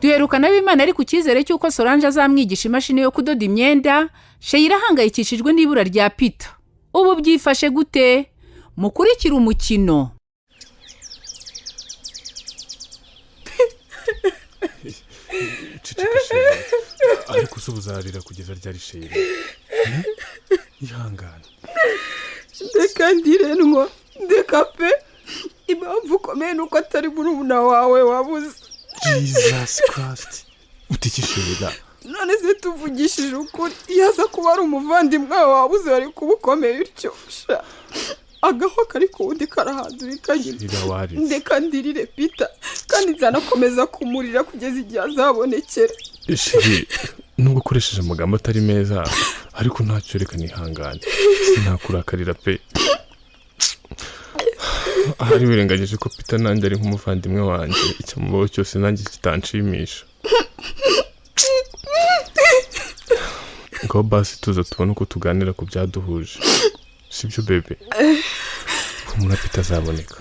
Duherukana w'Imana ari ku cyizere cy'uko Solange azamwigisha imashini yo kudoda imyenda. Sheyira ahangayikishijwe n'ibura rya Peter. Ubu byifashe gute? Mukurikire umukino. Ceceka Sheyira, ariko se uzarira kugeza ryari Sheyira? Ihangane. Ndeka ndirenwa, ndeka pe. Impamvu ukomeye ni uko atari murumuna wawe wabuze. Jesus Christ, utiki Sheyira? None se tuvugishije ukuri, iyo aza kuba ari umuvandimwe wawe wabuze wari kuba ukomeye utyo? Sha, agaho kari ku wundi karahandurika nyine. Sheyira, warize. Ndeka ndirire Peter, kandi nzanakomeza kumurira kugeza igihe azabonekera. Sheri, nubwo ukoresheje amagambo atari meza, ariko ntacyo, reka nihangane, sinakurakarira pe. Ahari wirengagije ko Peter nanjye ari nk'umuvandimwe wanjye, icyamubaho cyose nanjye kitanshimisha. Ngaho basi tuza tubone uko tuganira ku byaduhuje, sibyo bebe? Humura, Peter azaboneka.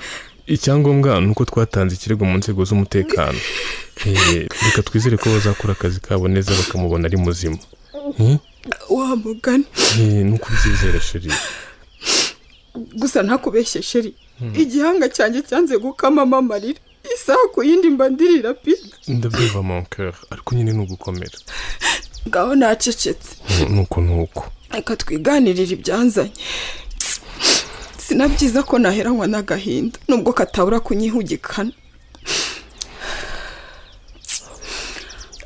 Icyangombwa ni uko twatanze ikirego mu nzego z'umutekano. Reka twizere ko bazakora akazi kabo neza bakamubona ari muzima. Wa mugani. Ni uko ubyizera sheri. Gusa ntakubeshye sheri, igihanga cyanjye cyanze gukamamo amarira, isaha ku yindi mba ndirira Peter. Ndabyumva mon cœur, ariko nyine ni ugukomera. Ngaho nacecetse. Nuko nuko. Reka twiganirire ibyanzanye. Sinabyiza ko naheranywa n'agahinda nubwo katabura kunyihugikana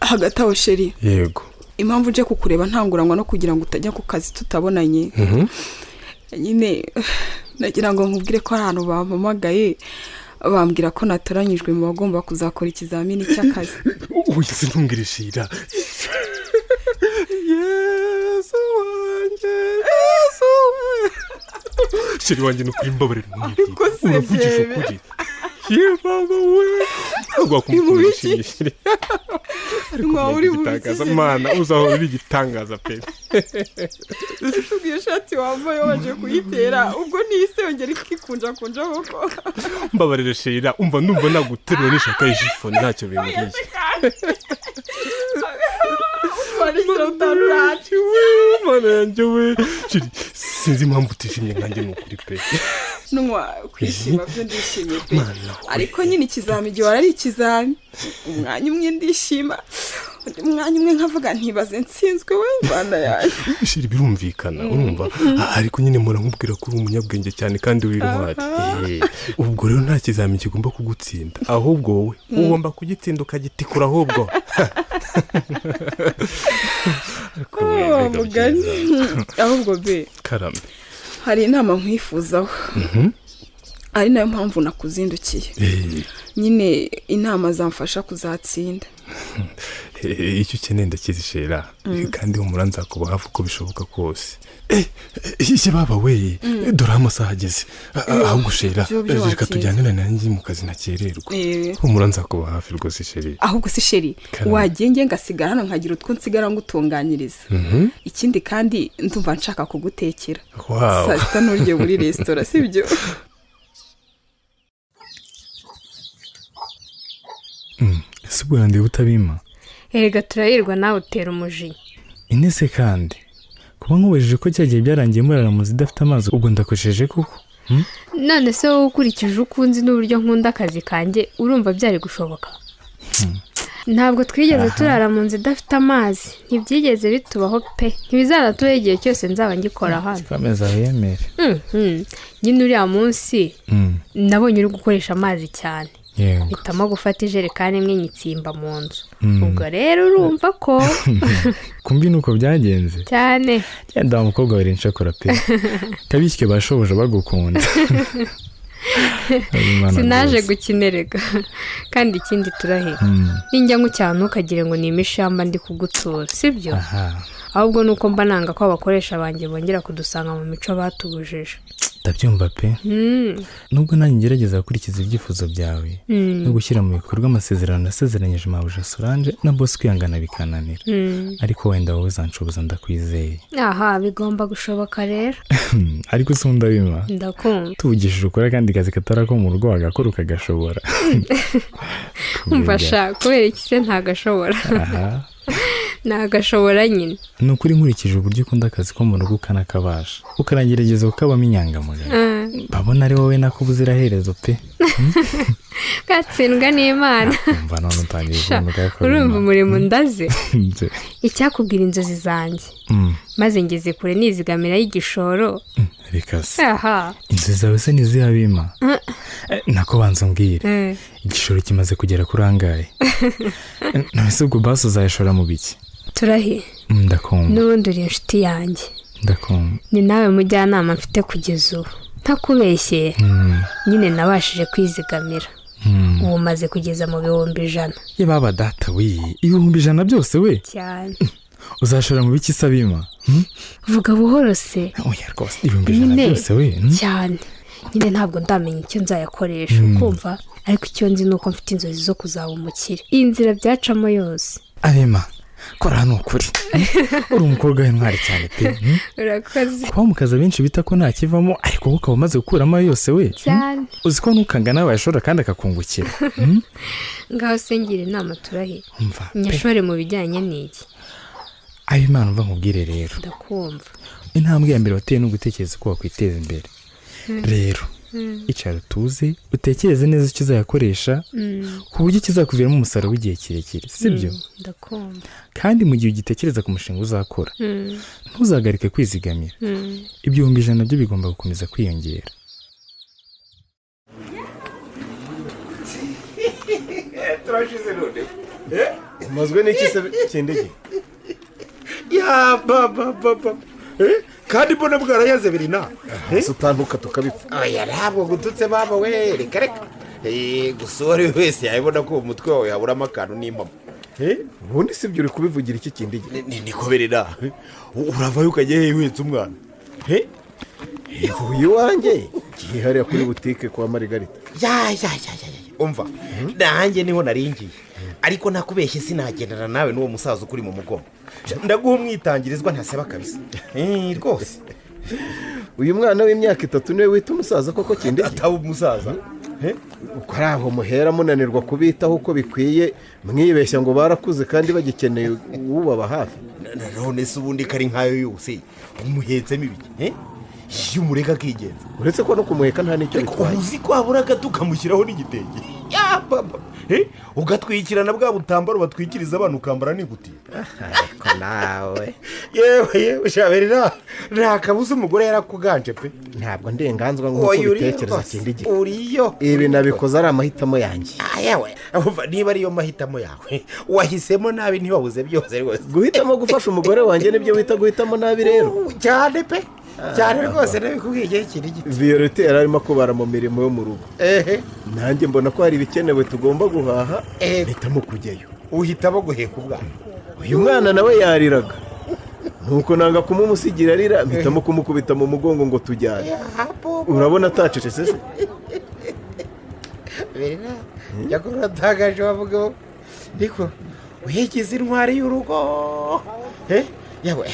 hagati aho sheri. Yego. Impamvu nje kukureba ntanguranwa no kugira ngo utajya ku kazi tutabonanye, nyine nagira ngo nkubwire ko hari ahantu bampamagaye bambwira ko natoranyijwe mu bagomba kuzakora ikizamini cy'akazi. Uyu sintumbwire Shira, Yesu wanjye, Yesu we, sheri wanjye, ni ukuri mbabarira. Ariko se uravugisha byebe. Ukuri ye baba we, ntabwo wakumva ukuntu Ni mu wishimye sheri, ariko Nwa mbega uri mu igitangaza biki se? Mana, uzahora uri igitangaza pe. Ese iyo shati wambaye waje kuyitera ubwo ntiyise yongera ikikunjakunja koko? Mbabarira Shira, umva, ndumva naguterura nishaka ijipo, ntacyo bimbwiye. Utwandikira utanurate. Mana yanjye we, Sheri, sinzi impamvu utishimye nkanjye, ni ukuri pe. Nwa kwishima byo ndishimye pe. Mana we. Ariko nyine ikizami igihe ari ikizami, umwanya umwe ndishima, undi mwanya umwe nkavuga ntibaze nsinzwe we, Mana yanjye. Sheri, birumvikana, urumva, ariko nyine mpora nkubwira ko uri umunyabwenge cyane kandi w'intwari. Ubwo rero nta kizami kigomba kugutsinda, ahubwo wowe ugomba kugitsinda ukagitikura ahubwo. Ariko we, Oh, mbega mugani. byiza. Ahubwo be. Karame. Hari inama nkwifuzaho, ari nayo mpamvu nakuzindukiye. Nyine inama zamfasha kuzatsinda. Icyo ukeneye ndakizi Shera, kandi humura nzakuba hafi uko bishoboka kose. Ishye baba we, dore aho amasaha ageze. Ahubwo Shera, Byo reka watinze. tujyane nanjye mu kazi ntakererwa. Humura nzakuba hafi rwose sheri. Ahubwo se sheri, Karame. wagiye nge ngasigara hano nkagira utwo nsigara ngutunganyiriza. Ikindi kandi ndumva nshaka kugutekera. Wow. Saa sita nturye muri resitora, sibyo? Ese ubwo yandiye utabima? Erega turahirwa nawe utera umujinya. Inese kandi kuba nkubajije ko cyagiye byarangiye murara mu nzu idafite amazi, ubwo ndakosheje koko? None se wowe ukurikije uko unzi n'uburyo nkunda akazi kanjye, urumva byari gushoboka? Ntabwo twigeze turara mu nzu idafite amazi, ntibyigeze bitubaho pe, ntibizanatubaho igihe cyose nzaba ngikora hano. Twameze ahemere. Nyine uriya munsi nabonye uri gukoresha amazi cyane, Yego. mpitamo gufata ijerekani imwe nyitsimba mu nzu. Ubwo rero urumva ko Kumbi nuko byagenze. Cyane. Genda wa mukobwa wari inshakora pe, kabishywe bashoboje bagukunda. Imana Sinaje rwose. gukinerega. Kandi ikindi turahira, ninjya nkucyaha ntukagire ngo ni imishamba ndi kugutura, sibyo? Aha. Ahubwo ni uko mba nanga ko abakoresha banjye bongera kudusanga mu mico batubujije. Ndabyumva pe. Nubwo nanjye ngerageza gukurikiza ibyifuzo byawe no gushyira mu bikorwa amasezerano nasezeranyije mabuja Solange na bosi, kwihangana bikananira, ariko wenda wowe uzanshoboza, ndakwizeye. Aha, bigomba gushoboka rero. Ariko si ndabima. Ndakumva. Tuvugishije ukuri, akandi kazi katari ako mu rugo wagakora ukagashobora. Umva sha, kubera iki se ntagashobora? Aha. Nagashobora nyine. Ni ukuri, nkurikije uburyo ukunda akazi ko mu rugo ukanakabasha, ukanagerageza kukabamo inyangamugayo, babona ari wowe nako ubuziraherezo pe. Gatsindwa n'Imana. Umva, none utangiye Sha, kubona ukayakora. urumva umurimo ndaze. Nze. Icyakubwira inzozi zanjye, maze ngeze kure nizigamira y'igishoro. Reka se. Aha. Inzozi zawe se ntiziyabima? Nako banza umbwire, igishoro kimaze kugera kuri angahe? None se ubwo basi uzayashora mu biki? Turahe. Ndakumva. N'ubundi uri inshuti yanjye. Ndakumva. Ni nawe mujyanama mfite kugeza ubu. Ntakubeshye, nyine nabashije kwizigamira. Ubu maze kugeza mu 100,000. Ye baba data we, 100,000 byose we? Cyane. Uzashora mu biki se, Abima? Vuga buhoro se. Oya rwose, 100,000 Nyine byose we? Cyane nyine, ntabwo ndamenya icyo nzayakoresha, ukumva, ariko icyo nzi ni uko mfite inzozi zo kuzaba umukire, iyi nzira byacamo yose. Abima, kora hano, ukuri uri umukobwa w'intwari cyane pe. Urakoze. Kuba mu kazi abenshi bita ko nta kivamo, ariko wowe ukaba umaze gukuramo ayo yose we? Cyane. Uzi ko nukanga nawe wayashora kandi akakungukira? Ngaho se ngira inama, turahe. Umva pe. Nyashore mu bijyanye n'iki? Ayo Imana, umva nkubwire rero. Ndakumva. Intambwe ya mbere wateye ni ugutekereza uko wakwiteza imbere. Rero icara utuze, utekereze neza icyo uzayakoresha, ku buryo kizakuviramo umusaruro w'igihe kirekire, sibyo? Ndakumva. Kandi mu gihe ugitekereza ku mushinga uzakora, ntuzagarike kwizigamira. 100,000 byo bigomba gukomeza kwiyongera. Turashize none. Umazwe n'iki se, Kindege? Ya ba ba ba. Kandi mbona bwarayaze birina. Ese utantuka tukabipfa? Oya, ntabwo gututse baba we, reka reka. Gusa uwo ari we wese yabibona ko uwo mutwe wawe haburamo akantu n'impamo. Ubundi si ibyo, uri kubivugira iki, Kindege? Niko birina, uravayo ukajya hehe uhetse umwana? Mvuye iwanjye, ngiye hariya kuri butike kwa Marigarita. Ya ya ya ya ya, umva, nanjye niho naringiye, ariko nakubeshye sinagendana nawe n'uwo musaza ukuri mu mugongo. Ndaguha umwitangirizwa ntaseba kabisa. Rwose. Uyu mwana w'imyaka 3 niwe wita umusaza koko, Kindege? Ataba umusaza? Uko ari aho muhera munanirwa kubitaho uko bikwiye, mwibeshya ngo barakuze kandi bagikeneye ubaba hafi. None se ubundi kari nkayo yose umuhetsemo ibiki? Iyo umureka akigenza. Uretse ko no kumuheka nta n'icyo Ariko bitwaye. uzi ko habura gato ukamushyiraho n'igitenge? Ya papa. Ugatwikirana bwa butambaro batwikiriza abantu, ukambara n'ingutiya. Ariko nawe. Yewe yewe, shaberera, nta kabuza umugore yarakuganje pe. Ntabwo ndenganzwa nk'uko Oya, uriyo ubitekereza, rwose. Kindege. Uriyo. Ibi nabikoze ari amahitamo yanjye. Ah, yewe. Umva, niba ariyo mahitamo yawe, wahisemo nabi, ntiwabuze byose rwose. Guhitamo gufasha umugore wanjye nibyo wita guhitamo nabi rero? Cyane pe, cyane rwose, nabikubwiye igihe kiri gito. Violette yari arimo akubara mu mirimo yo mu rugo, nanjye mbona ko hari ibikenewe tugomba guhaha, mpitamo kujyayo. Uhitamo guheka ubwana? Uyu mwana nawe yariraga, nuko nanga kumumusigira arira, mpitamo kumukubita mu mugongo ngo tujyane. Urabona atacecetse se? Berina, yakora uratangaje wavuga, ariko uyigize intwari y'urugo. Yawe,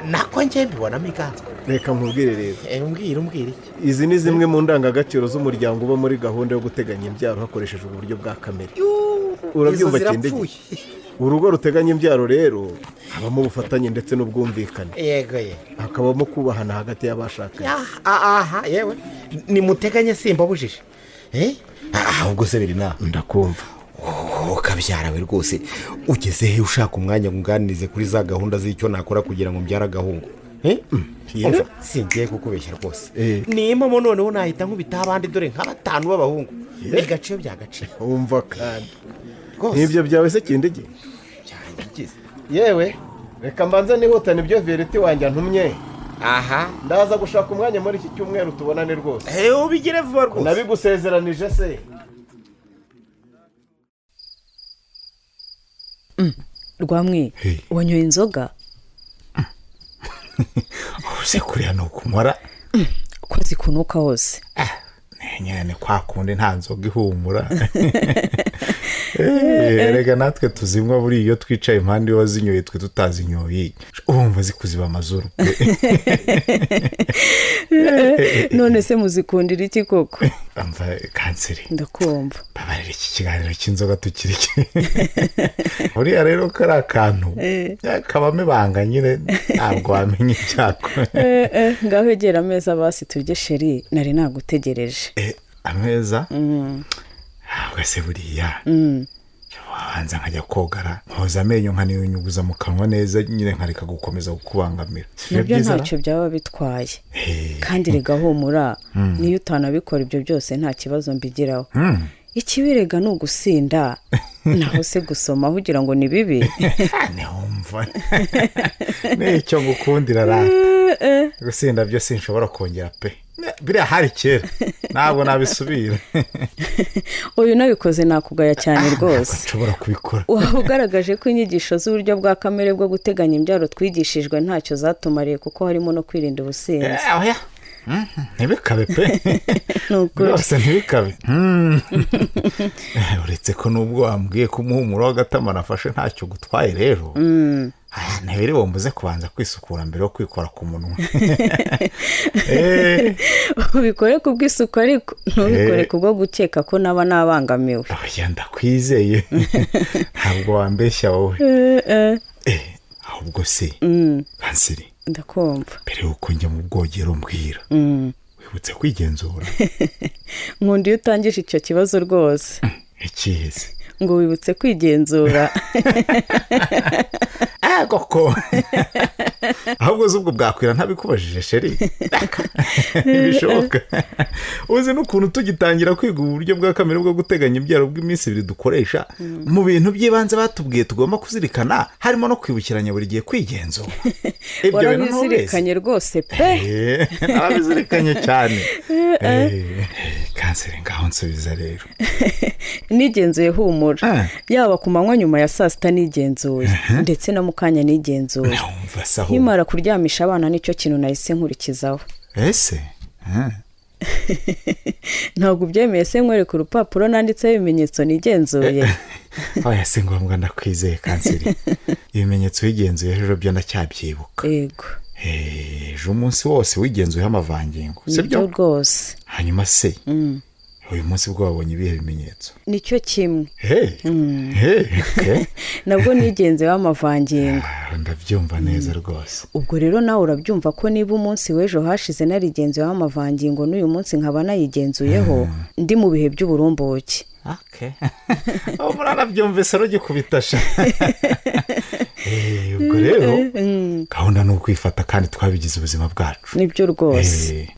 nako njye mbibonamo iganzwa. Reka nkubwire rero. Umbwira, umbwira iki? Izi ni zimwe mu ndangagaciro z'umuryango uba muri gahunda yo guteganya imbyaro hakoreshejwe uburyo bwa kamere, urabyumva, Izo Kindege? zirapfuye. Urugo ruteganya imbyaro rero habamo ubufatanye ndetse n'ubwumvikane, Yego ye. hakabamo kubahana hagati y'abashakanye. Ya, aha yewe, nimuteganye simbabujije. Ahubwo se Berina? Ndakumva. Ukabyara we rwose, ugeze he ushaka umwanya ngo unganirize kuri za gahunda z'icyo nakora kugira ngo mbyare agahungu? Umva, singiye kukubeshya rwose, nimpamo noneho nahita nkubitaho abandi, dore nka batanu b'abahungu, bigaciye byagaciye. Wumva kandi Rwose. Nk'ibyo byawe se, Kindege? Byangize. Yewe, reka mbanze nihutane ibyo Violette wanjye antumye. Aha. Ndaza gushaka umwanya muri iki cyumweru tubonane rwose. Ubigire vuba rwose. Nabigusezeranije se? Rwamwe, wanyoye inzoga? Use kuriya ni ukumara. Ko Ko zikunuka hose? Nyine kwa kundi nta nzoga ihumura. Erega natwe tuzinywa buriya iyo twicaye impande wazinyoye, twe tutazinyoye urumva zikuziba amazuru pe. None se muzikundira iki koko? Amva kanseri. Ndakumva. Babarira iki kiganiro cy'inzoga tukireke. Buriya rero kari akantu kabamo ibanga nyine, ntabwo wamenya icyako. Ngaho egera ameza basi turye chéri, nari nagutegereje. Ameza ntabwo se buriya wabanza nkajya kogara, nkoza amenyo, nkaniyunyuguza mu kanwa neza nyine, nkareka gukomeza kukubangamira? Si byo Nabyo byiza ra? ntacyo byaba bitwaye. Kandi rigahumura, niyo utanabikora ibyo byose nta kibazo mbigiraho. Ikibirega ni ugusinda, naho se gusoma ugira ngo ni bibi? Ntiwumva nicyo ngukundira rata. Gusinda byo sinshobora kongera pe. Biriya hari kera, ntabwo nabisubira. Uyu nabikoze nakugaya cyane rwose. Nshobora kubikora. Waba ugaragaje ko inyigisho z'uburyo bwa kamere bwo guteganya imbyaro twigishijwe ntacyo zatumariye, kuko harimo no kwirinda ubusinzi. Oya. Ntibikabe pe. Ni ukuri. Rwose ntibikabe. Uretse ko nubwo wambwiye ko umuhumuro w'agatama nafashe ntacyo gutwaye rero, ntibiri bumbuze kubanza kwisukura mbere yo kwikora ku munwa. Ubikore ku bw'isuku, ariko ntubikore kubwo gukeka ko naba nabangamiwe. Oya, ndakwizeye, ntabwo wambeshya wowe. Ahubwo se kanseri, Ndakumva. mbere y'uko njya mu bwogero, mbwira, wibutse kwigenzura? Nkunda iyo utangije icyo kibazo rwose. Ikihe se? Ngo wibutse kwigenzura. Koko ahubwo se ubwo bwakwira ntabikubajije chéri? Ntibishoboka. Uzi n'ukuntu tugitangira kwiga uburyo bwa kamere bwo guteganya imbyaro bw'iminsi 2 dukoresha, mu bintu by'ibanze batubwiye tugomba kuzirikana harimo no kwibukiranya buri gihe kwigenzura? Ibyo bintu ntubizi? Warabizirikanye rwose pe. Narabizirikanye cyane. Kanseri, ngaho nsubiza rero. Nigenzuye, humura. Yaba ku manywa nyuma ya saa sita nigenzuye, ndetse na mu kanya nigenzuye. Numva se ahubwo. Nkimara kuryamisha abana nicyo kintu nahise nkurikizaho. Ese? Ntabwo ubyemeye se? Nkwereka urupapuro nanditseho ibimenyetso nigenzuye? Oya, si ngombwa, ndakwizeye kanseri. Ibimenyetso wigenzuye ejo byo ndacyabyibuka. Yego. Ejo umunsi wose wigenzuyeho amavangingo, Nibyo sibyo? rwose. Hanyuma se uyu munsi bwo wabonye ibihe bimenyetso? Nicyo kimwe. Hey, hey, okay. Nabwo nigenzeho amavangingo. Ndabyumva neza rwose. Ubwo rero nawe urabyumva ko niba umunsi w'ejo hashize narigenzuyeho amavangingo, n'uyu munsi nkaba nayigenzuyeho ndi mu bihe by'uburumbuke. Okay. Aho muranabyumvise rugikubita sha. Ubwo rero gahunda ni ukwifata kandi twabigize ubuzima bwacu. Nibyo rwose.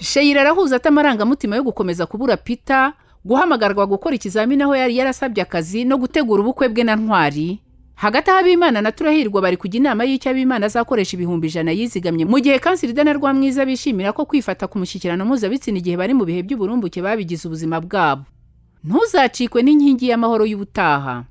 Sheyira arahuza ate amarangamutima yo gukomeza kubura Peter, guhamagarwa gukora ikizamini aho yari yarasabye akazi, no gutegura ubukwe bwe na Ntwari? Hagati aho Abimana na Turahirwa bari kujya inama y'icyo Abimana azakoresha 100,000 yizigamye, mu gihe Kansirida na Rwamwiza bishimira ko kwifata ku mushyikirano mpuzabitsina igihe bari mu bihe by'uburumbuke babigize ubuzima bwabo. Ntuzacikwe n'Inkingi y'Amahoro y'ubutaha.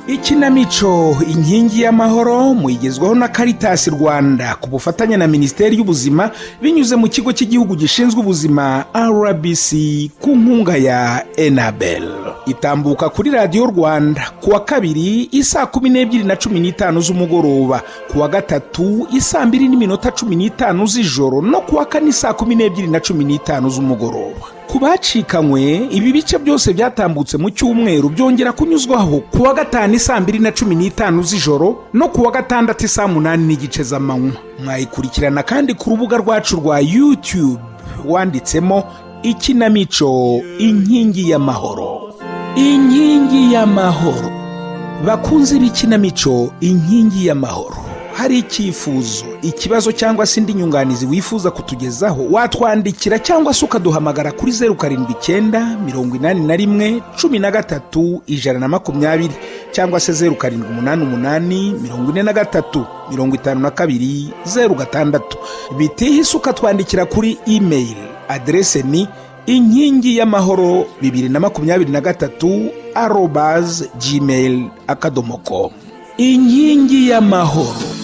Ikinamico Inkingi y'Amahoro muyigezwaho na Caritas Rwanda ku bufatanye na Minisiteri y'Ubuzima binyuze mu Kigo cy'Igihugu gishinzwe Ubuzima RBC ku nkunga ya Enabel. Itambuka kuri Radiyo Rwanda ku wa kabiri isaa 12:15 z'umugoroba, ku wa gatatu isaa 2:15 z'ijoro, no ku wa kane isaa 12:15 z'umugoroba. Ku bacikanywe, ibi bice byose byatambutse mu cyumweru byongera kunyuzwaho ku wa gatanu isaa 2:15 z'ijoro no ku wa gatandatu isaa 8:30 z'amanywa. Mwayikurikirana kandi ku rubuga rwacu rwa YouTube wanditsemo Ikinamico Inkingi y'Amahoro. Inkingi y'Amahoro. Bakunze b'ikinamico Inkingi y'Amahoro, hari icyifuzo, ikibazo cyangwa se indi nyunganizi wifuza kutugezaho, watwandikira cyangwa se ukaduhamagara kuri 0798113120 cyangwa se 0788435206. Bitihise ukatwandikira kuri email, aderese ni Inkingi y'amahoro 2023@gmail.com. Inkingi y'amahoro.